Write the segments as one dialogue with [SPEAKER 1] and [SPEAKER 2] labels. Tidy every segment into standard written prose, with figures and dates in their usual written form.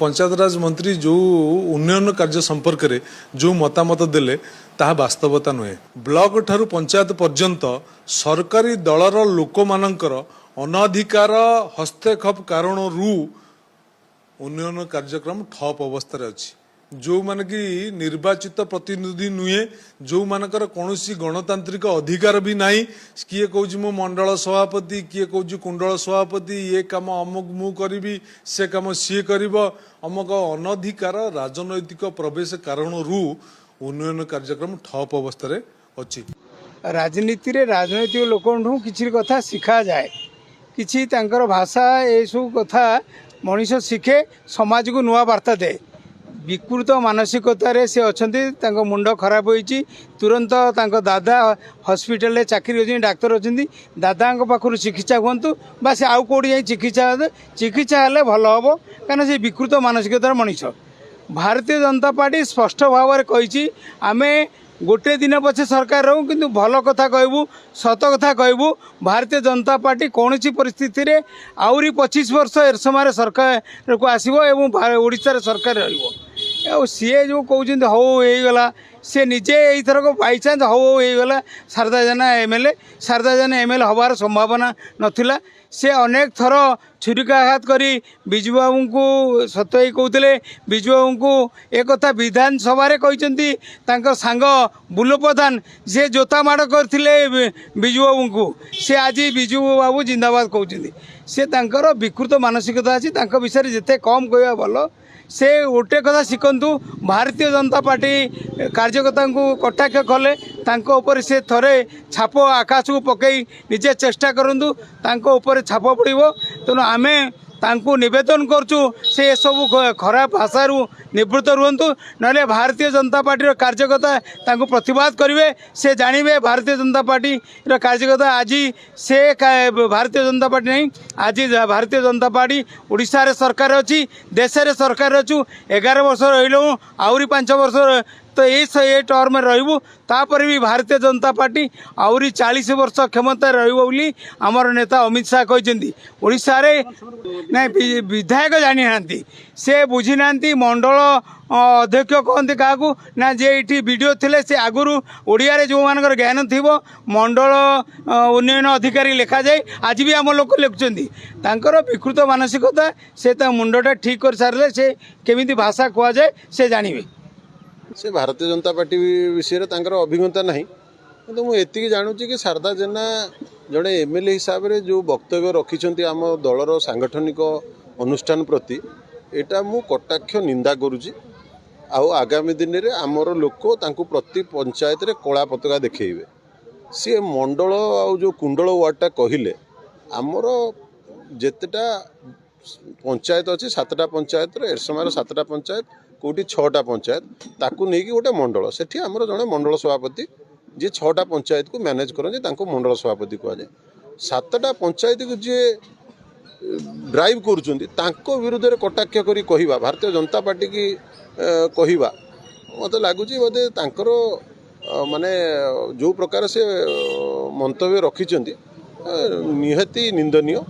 [SPEAKER 1] ପଞ୍ଚାୟତରାଜ ମନ୍ତ୍ରୀ ଯେଉଁ ଉନ୍ନୟନ କାର୍ଯ୍ୟ ସମ୍ପର୍କରେ ଯେଉଁ ମତାମତ ଦେଲେ, ତାହା ବାସ୍ତବତା ନୁହେଁ। ବ୍ଲକ ଠାରୁ ପଞ୍ଚାୟତ ପର୍ଯ୍ୟନ୍ତ ସରକାରୀ ଦଳର ଲୋକମାନଙ୍କର ଅନଧିକାର ହସ୍ତକ୍ଷେପ କାରଣରୁ ଉନ୍ନୟନ କାର୍ଯ୍ୟକ୍ରମ ଠପ୍ ଅବସ୍ଥାରେ ଅଛି। ଯେଉଁମାନେ କି ନିର୍ବାଚିତ ପ୍ରତିନିଧି ନୁହେଁ, ଯେଉଁମାନଙ୍କର କୌଣସି ଗଣତାନ୍ତ୍ରିକ ଅଧିକାର ବି ନାହିଁ, କିଏ କହୁଛି ମୁଁ ମଣ୍ଡଳ ସଭାପତି, କିଏ କହୁଛି କୁଣ୍ଡଳ ସଭାପତି, ଇଏ କାମ ଅମୁକ ମୁଁ କରିବି, ସେ କାମ ସିଏ କରିବ, ଅମୁକ, ଅନଧିକାର ରାଜନୈତିକ ପ୍ରବେଶ କାରଣରୁ ଉନ୍ନୟନ କାର୍ଯ୍ୟକ୍ରମ ଠପ୍ ଅବସ୍ଥାରେ ଅଛି।
[SPEAKER 2] ରାଜନୀତିରେ ରାଜନୈତିକ ଲୋକଙ୍କଠୁ କିଛି କଥା ଶିଖାଯାଏ, କିଛି ତାଙ୍କର ଭାଷା, ଏସବୁ କଥା ମଣିଷ ଶିଖେ, ସମାଜକୁ ନୂଆ ବାର୍ତ୍ତା ଦିଏ। ବିକୃତ ମାନସିକତାରେ ସେ ଅଛନ୍ତି, ତାଙ୍କ ମୁଣ୍ଡ ଖରାପ ହୋଇଛି। ତୁରନ୍ତ ତାଙ୍କ ଦାଦା ହସ୍ପିଟାଲରେ ଚାକିରି ଅଛନ୍ତି, ଡାକ୍ତର ଅଛନ୍ତି, ଦାଦାଙ୍କ ପାଖରୁ ଚିକିତ୍ସା ହୁଅନ୍ତୁ ବା ସେ ଆଉ କେଉଁଠି ଯାଇ ଚିକିତ୍ସା ହେବେ। ଚିକିତ୍ସା ହେଲେ ଭଲ ହେବ, କାରଣ ସେ ବିକୃତ ମାନସିକତାର ମଣିଷ। ଭାରତୀୟ ଜନତା ପାର୍ଟି ସ୍ପଷ୍ଟ ଭାବରେ କହିଛି, ଆମେ ଗୋଟେ ଦିନ ପଛେ ସରକାର ରହୁ, କିନ୍ତୁ ଭଲ କଥା କହିବୁ, ସତ କଥା କହିବୁ। ଭାରତୀୟ ଜନତା ପାର୍ଟି କୌଣସି ପରିସ୍ଥିତିରେ ଆହୁରି 25 ବର୍ଷ ଏରସମାରେ ସରକାରକୁ ଆସିବ ଏବଂ ଓଡ଼ିଶାରେ ସରକାର ରହିବ। ଆଉ ସିଏ ଯେଉଁ କହୁଛନ୍ତି ହଉ ହଉ ହେଇଗଲା, ସେ ନିଜେ ଏଇଥରକ ବାଇଚାନ୍ସ ହଉ ହଉ ହେଇଗଲା ଶାରଦା ଜେନା ଏମ୍ଏଲ୍ଏ। ଶାରଦା ଜେନା ଏମ୍ଏଲ୍ଏ ହେବାର ସମ୍ଭାବନା ନଥିଲା। ସେ ଅନେକ ଥର ଛୁରିକାଘାତ କରି ବିଜୁବାବୁଙ୍କୁ ସତ ହେଇ କହୁଥିଲେ। ବିଜୁବାବୁଙ୍କୁ ଏକଥା ବିଧାନସଭାରେ କହିଛନ୍ତି ତାଙ୍କ ସାଙ୍ଗ ବୁଲୁ ପ୍ରଧାନ। ସେ ଜୋତା ମାଡ଼ କରିଥିଲେ ବିଜୁବାବୁଙ୍କୁ। ସେ ଆଜି ବିଜୁବାବୁ ଜିନ୍ଦାବାଦ କହୁଛନ୍ତି। ସେ ତାଙ୍କର ବିକୃତ ମାନସିକତା ଅଛି। ତାଙ୍କ ବିଷୟରେ ଯେତେ କମ୍ କହିବା ଭଲ। ସେ ଗୋଟେ କଥା ଶିଖନ୍ତୁ, ଭାରତୀୟ ଜନତା ପାର୍ଟି କାର୍ଯ୍ୟକର୍ତ୍ତାଙ୍କୁ କଟାକ୍ଷ କଲେ ତାଙ୍କ ଉପରେ ସେ ଥରେ ଛାପ ଆକାଶକୁ ପକାଇ ନିଜେ ଚେଷ୍ଟା କରନ୍ତୁ, ତାଙ୍କ ଉପରେ ଛାପ ପଡ଼ିବ। ତେଣୁ ଆମେ ତାଙ୍କୁ ନିବେଦନ କରୁଛୁ, ସେ ଏସବୁ ଖରାପ ଭାଷାରୁ ନିବୃତ୍ତ ରୁହନ୍ତୁ, ନହେଲେ ଭାରତୀୟ ଜନତା ପାର୍ଟିର କାର୍ଯ୍ୟକର୍ତ୍ତା ତାଙ୍କୁ ପ୍ରତିବାଦ କରିବେ। ସେ ଜାଣିବେ ଭାରତୀୟ ଜନତା ପାର୍ଟିର କାର୍ଯ୍ୟକର୍ତ୍ତା ଆଜି ସେ ଭାରତୀୟ ଜନତା ପାର୍ଟି ନାହିଁ। ଆଜି ଭାରତୀୟ ଜନତା ପାର୍ଟି ଓଡ଼ିଶାରେ ସରକାର ଅଛି, ଦେଶରେ ସରକାର ଅଛୁ। 11 ବର୍ଷ ରହିଲୁ, ଆହୁରି 5 ବର୍ଷ ତ ଏଇ ଏ ଟର୍ମରେ ରହିବୁ। ତାପରେ ବି ଭାରତୀୟ ଜନତା ପାର୍ଟି ଆହୁରି 40 ବର୍ଷ କ୍ଷମତାରେ ରହିବ ବୋଲି ଆମର ନେତା ଅମିତ ଶାହା କହିଛନ୍ତି। ଓଡ଼ିଶାରେ ନାଇଁ, ବିଧାୟକ ଜାଣିନାହାନ୍ତି, ସେ ବୁଝିନାହାନ୍ତି। ମଣ୍ଡଳ ଅଧ୍ୟକ୍ଷ କହନ୍ତି କାହାକୁ ନା ଯେ ଏଇଠି ବିଡ଼ିଓ ଥିଲେ, ସେ ଆଗରୁ ଓଡ଼ିଆରେ ଯେଉଁମାନଙ୍କର ଜ୍ଞାନ ଥିବ, ମଣ୍ଡଳ ଉନ୍ନୟନ ଅଧିକାରୀ ଲେଖାଯାଏ। ଆଜି ବି ଆମ ଲୋକ ଲେଖୁଛନ୍ତି। ତାଙ୍କର ବିକୃତ ମାନସିକତା। ସେ ତା ମୁଣ୍ଡଟା ଠିକ୍ କରିସାରିଲେ ସେ କେମିତି ଭାଷା କୁହାଯାଏ ସେ ଜାଣିବେ।
[SPEAKER 3] ସେ ଭାରତୀୟ ଜନତା ପାର୍ଟି ବିଷୟରେ ତାଙ୍କର ଅଭିଜ୍ଞତା ନାହିଁ। କିନ୍ତୁ ମୁଁ ଏତିକି ଜାଣୁଛି କି ଶାରଦା ଜେନା ଜଣେ ଏମ୍ଏଲ୍ଏ ହିସାବରେ ଯେଉଁ ବକ୍ତବ୍ୟ ରଖିଛନ୍ତି ଆମ ଦଳର ସାଂଗଠନିକ ଅନୁଷ୍ଠାନ ପ୍ରତି, ଏଇଟା ମୁଁ କଟାକ୍ଷ ନିନ୍ଦା କରୁଛି। ଆଉ ଆଗାମୀ ଦିନରେ ଆମର ଲୋକ ତାଙ୍କୁ ପ୍ରତି ପଞ୍ଚାୟତରେ କଳା ପତାକା ଦେଖେଇବେ। ସିଏ ମଣ୍ଡଳ ଆଉ ଯେଉଁ କୁଣ୍ଡଳ ୱାର୍ଡ଼ଟା କହିଲେ, ଆମର ଯେତେଟା ପଞ୍ଚାୟତ ଅଛି, ସାତଟା ପଞ୍ଚାୟତର, ଏରସମାର ସାତଟା ପଞ୍ଚାୟତ, କେଉଁଠି ଛଅଟା ପଞ୍ଚାୟତ, ତାକୁ ନେଇକି ଗୋଟେ ମଣ୍ଡଳ। ସେଠି ଆମର ଜଣେ ମଣ୍ଡଳ ସଭାପତି, ଯିଏ ଛଅଟା ପଞ୍ଚାୟତକୁ ମ୍ୟାନେଜ୍ କରନ୍ତି, ତାଙ୍କୁ ମଣ୍ଡଳ ସଭାପତି କୁହାଯାଏ। ସାତଟା ପଞ୍ଚାୟତକୁ ଯିଏ ଡ୍ରାଇଭ୍ କରୁଛନ୍ତି, ତାଙ୍କ ବିରୁଦ୍ଧରେ କଟାକ୍ଷ କରି କହିବା, ଭାରତୀୟ ଜନତା ପାର୍ଟିକି କହିବା, ମୋତେ ଲାଗୁଛି ବୋଧେ ତାଙ୍କର ମାନେ ଯେଉଁ ପ୍ରକାର ସେ ମନ୍ତବ୍ୟ ରଖିଛନ୍ତି, ନିହାତି ନିନ୍ଦନୀୟ।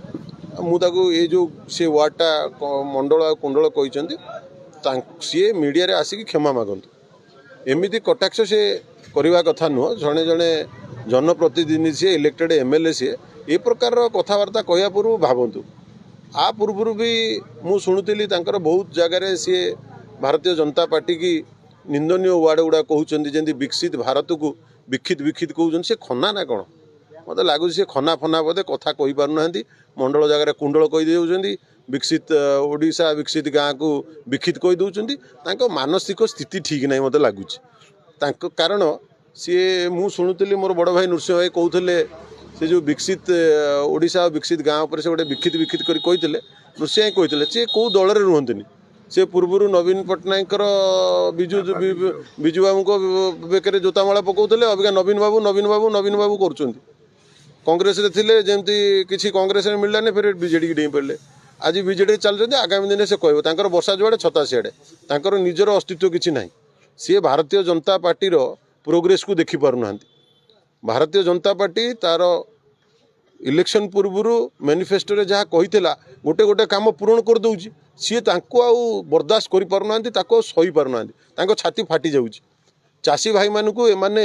[SPEAKER 3] ମୁଁ ତାକୁ ଏ ଯେଉଁ ସେ ୱାର୍ଡ଼ଟା ମଣ୍ଡଳ ଆଉ କୁଣ୍ଡଳ କହିଛନ୍ତି, ସିଏ ମିଡ଼ିଆରେ ଆସିକି କ୍ଷମା ମାଗନ୍ତୁ। ଏମିତି କଟାକ୍ଷ ସେ କରିବା କଥା ନୁହଁ। ଜଣେ ଜଣେ ଜନପ୍ରତିନିଧି ସିଏ, ଇଲେକ୍ଟେଡ୍ ଏମ୍ଏଲ୍ଏ ସିଏ, ଏ ପ୍ରକାରର କଥାବାର୍ତ୍ତା କହିବା ପୂର୍ବରୁ ଭାବନ୍ତୁ। ଆ ପୂର୍ବରୁ ବି ମୁଁ ଶୁଣୁଥିଲି, ତାଙ୍କର ବହୁତ ଜାଗାରେ ସିଏ ଭାରତୀୟ ଜନତା ପାର୍ଟିକି ନିନ୍ଦନୀୟ ୱାର୍ଡ଼ ଗୁଡ଼ା କହୁଛନ୍ତି, ଯେମିତି ବିକଶିତ ଭାରତକୁ ବିକ୍ଷିତ ବିକ୍ଷିତ କହୁଛନ୍ତି। ସେ ଖନା ନା କ'ଣ? ମୋତେ ଲାଗୁଛି ସେ ଖନା ଫନା ବୋଧେ, କଥା କହିପାରୁନାହାନ୍ତି। ମଣ୍ଡଳ ଜାଗାରେ କୁଣ୍ଡଳ କହିଦେଉଛନ୍ତି, ବିକଶିତ ଓଡ଼ିଶା, ବିକଶିତ ଗାଁକୁ ବିକ୍ଷିତ କହିଦେଉଛନ୍ତି। ତାଙ୍କ ମାନସିକ ସ୍ଥିତି ଠିକ୍ ନାହିଁ ମୋତେ ଲାଗୁଛି ତାଙ୍କ। କାରଣ ସିଏ ମୁଁ ଶୁଣୁଥିଲି, ମୋର ବଡ଼ ଭାଇ ନୃସିଂହ ଭାଇ କହୁଥିଲେ, ସେ ଯେଉଁ ବିକଶିତ ଓଡ଼ିଶା ଆଉ ବିକଶିତ ଗାଁ ଉପରେ ସେ ଗୋଟେ ବିକ୍ଷିତ ବିକ୍ଷିତ କରି କହିଥିଲେ। ନୃସିଂହ ଭାଇ କହିଥିଲେ, ସିଏ କେଉଁ ଦଳରେ ରୁହନ୍ତିନି। ସେ ପୂର୍ବରୁ ନବୀନ ପଟ୍ଟନାୟକଙ୍କର, ବିଜୁ ବିଜୁ ବାବୁଙ୍କ ବେକରେ ଜୋତାମାଳା ପକାଉଥିଲେ। ଅବିକା ନବୀନ ବାବୁ, ନବୀନ ବାବୁ, ନବୀନ ବାବୁ କରୁଛନ୍ତି। କଂଗ୍ରେସରେ ଥିଲେ, ଯେମିତି କିଛି କଂଗ୍ରେସରେ ମିଳିଲାନି, ଫେର ବିଜେଡ଼ିକି ଡେଇଁ ପଡ଼ିଲେ। ଆଜି ବିଜେଡ଼ି ଚାଲୁଛନ୍ତି। ଆଗାମୀ ଦିନରେ ସେ କହିବ, ତାଙ୍କର ବର୍ଷା ଯୁଆଡ଼େ ଛତା ସିଆଡ଼େ। ତାଙ୍କର ନିଜର ଅସ୍ତିତ୍ୱ କିଛି ନାହିଁ। ସିଏ ଭାରତୀୟ ଜନତା ପାର୍ଟିର ପ୍ରୋଗ୍ରେସକୁ ଦେଖିପାରୁନାହାନ୍ତି। ଭାରତୀୟ ଜନତା ପାର୍ଟି ତାର ଇଲେକ୍ସନ ପୂର୍ବରୁ ମ୍ୟାନିଫେଷ୍ଟୋରେ ଯାହା କହିଥିଲା, ଗୋଟେ ଗୋଟେ କାମ ପୂରଣ କରିଦେଉଛି। ସିଏ ତାଙ୍କୁ ଆଉ ବରଦାସ୍ତ କରିପାରୁନାହାନ୍ତି, ତାକୁ ଆଉ ସହିପାରୁନାହାନ୍ତି, ତାଙ୍କ ଛାତି ଫାଟି ଯାଉଛି। ଚାଷୀ ଭାଇମାନଙ୍କୁ ଏମାନେ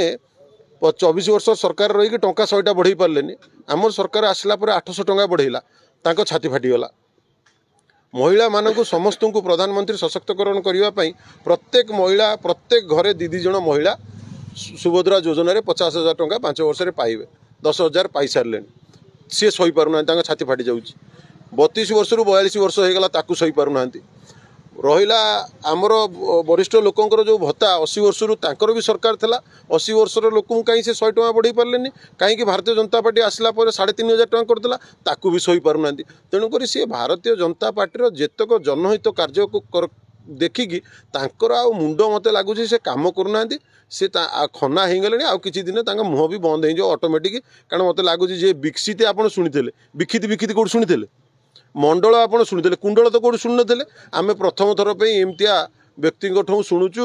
[SPEAKER 3] 24 ବର୍ଷ ସରକାର ରହିକି ଟଙ୍କା 100ଟା ବଢ଼େଇ ପାରିଲେନି। ଆମର ସରକାର ଆସିଲା ପରେ 800 ଟଙ୍କା ବଢ଼େଇଲା, ତାଙ୍କ ଛାତି ଫାଟିଗଲା। ମହିଳାମାନଙ୍କୁ ସମସ୍ତଙ୍କୁ ପ୍ରଧାନମନ୍ତ୍ରୀ ସଶକ୍ତିକରଣ କରିବା ପାଇଁ ପ୍ରତ୍ୟେକ ମହିଳା, ପ୍ରତ୍ୟେକ ଘରେ ଦୁଇ ଦୁଇ ଜଣ ମହିଳା ସୁଭଦ୍ରା ଯୋଜନାରେ 50,000 ଟଙ୍କା 5 ବର୍ଷରେ ପାଇବେ। 10,000 ପାଇସାରିଲେଣି। ସିଏ ସହିପାରୁନାହାନ୍ତି, ତାଙ୍କ ଛାତି ଫାଟି ଯାଉଛି। 32 ବର୍ଷରୁ 42 ବର୍ଷ ହେଇଗଲା, ତାକୁ ସହିପାରୁନାହାନ୍ତି। ରହିଲା ଆମର ବରିଷ୍ଠ ଲୋକଙ୍କର ଯେଉଁ ଭତ୍ତା 80 ବର୍ଷରୁ, ତାଙ୍କର ବି ସରକାର ଥିଲା। 80 ବର୍ଷର ଲୋକଙ୍କୁ କାହିଁ ସେ 100 ଟଙ୍କା ବଢ଼େଇ ପାରିଲେନି? କାହିଁକି ଭାରତୀୟ ଜନତା ପାର୍ଟି ଆସିଲା ପରେ 3500 ଟଙ୍କା କରିଦେଲା? ତାକୁ ବି ସହିପାରୁନାହାନ୍ତି। ତେଣୁକରି ସିଏ ଭାରତୀୟ ଜନତା ପାର୍ଟିର ଯେତେକ ଜନହିତ କାର୍ଯ୍ୟକୁ ଦେଖିକି ତାଙ୍କର ଆଉ ମୁଣ୍ଡ ମୋତେ ଲାଗୁଛି ସେ କାମ କରୁନାହାନ୍ତି। ସେ ଖନା ହେଇଗଲେଣି। ଆଉ କିଛି ଦିନ ତାଙ୍କ ମୁହଁ ବି ବନ୍ଦ ହେଇଯିବ ଅଟୋମେଟିକ୍। କାରଣ ମୋତେ ଲାଗୁଛି ଯେ ବିକଶିତ ଆପଣ ଶୁଣିଥିଲେ, ବିକ୍ଷିତ ବିକ୍ଷିତ କେଉଁଠି ଶୁଣିଥିଲେ? ମଣ୍ଡଳ ଆପଣ ଶୁଣିଥିଲେ, କୁଣ୍ଡଳ ତ କେଉଁଠି ଶୁଣିନଥିଲେ। ଆମେ ପ୍ରଥମ ଥର ପାଇଁ ଏମିତିଆ ବ୍ୟକ୍ତିଙ୍କଠୁ ଶୁଣୁଛୁ,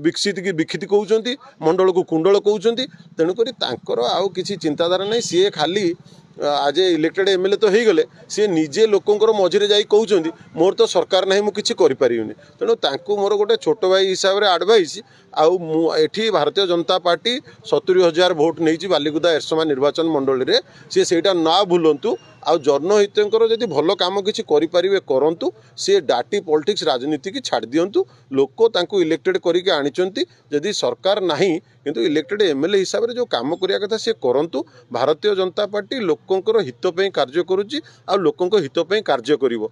[SPEAKER 3] ବିକଶିତ କି ବିକ୍ଷିତ କହୁଛନ୍ତି, ମଣ୍ଡଳକୁ କୁଣ୍ଡଳ କହୁଛନ୍ତି। ତେଣୁକରି ତାଙ୍କର ଆଉ କିଛି ଚିନ୍ତାଧାରା ନାହିଁ। ସିଏ ଖାଲି ଆଜ ଏ ଇଲେକ୍ଟେଡ୍ ଏମଏଲଏ ତ ହେଇଗଲେ, ସିଏ ନିଜେ ଲୋକଙ୍କର ମଝିରେ ଯାଇ କହୁଛନ୍ତି, ମୋର ତ ସରକାର ନାହିଁ, ମୁଁ କିଛି କରିପାରିବିନି। ତେଣୁ ତାଙ୍କୁ ମୋର ଗୋଟେ ଛୋଟ ଭାଇ ହିସାବରେ ଆଡ଼ଭାଇସ୍। ଆଉ ମୁଁ ଏଠି ଭାରତୀୟ ଜନତା ପାର୍ଟି 70,000 ଭୋଟ ନେଇଛି ବାଲିକୁଦା ଏରସମା ନିର୍ବାଚନ ମଣ୍ଡଳୀରେ। ସିଏ ସେଇଟା ନା ଭୁଲନ୍ତୁ। ଆଉ ଜନହିତଙ୍କର ଯଦି ଭଲ କାମ କିଛି କରିପାରିବେ କରନ୍ତୁ। ସିଏ ଡାଟି ପଲିଟିକ୍ସ ରାଜନୀତିକି ଛାଡ଼ି ଦିଅନ୍ତୁ। ଲୋକ ତାଙ୍କୁ ଇଲେକ୍ଟେଡ୍ କରିକି ଆଣିଛନ୍ତି। ଯଦି ସରକାର ନାହିଁ, କିନ୍ତୁ ଇଲେକ୍ଟେଡ୍ ଏମଏଲଏ ହିସାବରେ ଯେଉଁ କାମ କରିବା କଥା ସିଏ କରନ୍ତୁ। ଭାରତୀୟ ଜନତା ପାର୍ଟି ଲୋକଙ୍କର ହିତ ପାଇଁ କାର୍ଯ୍ୟ କରୁଛି ଆଉ ଲୋକଙ୍କ ହିତ ପାଇଁ କାର୍ଯ୍ୟ କରିବ।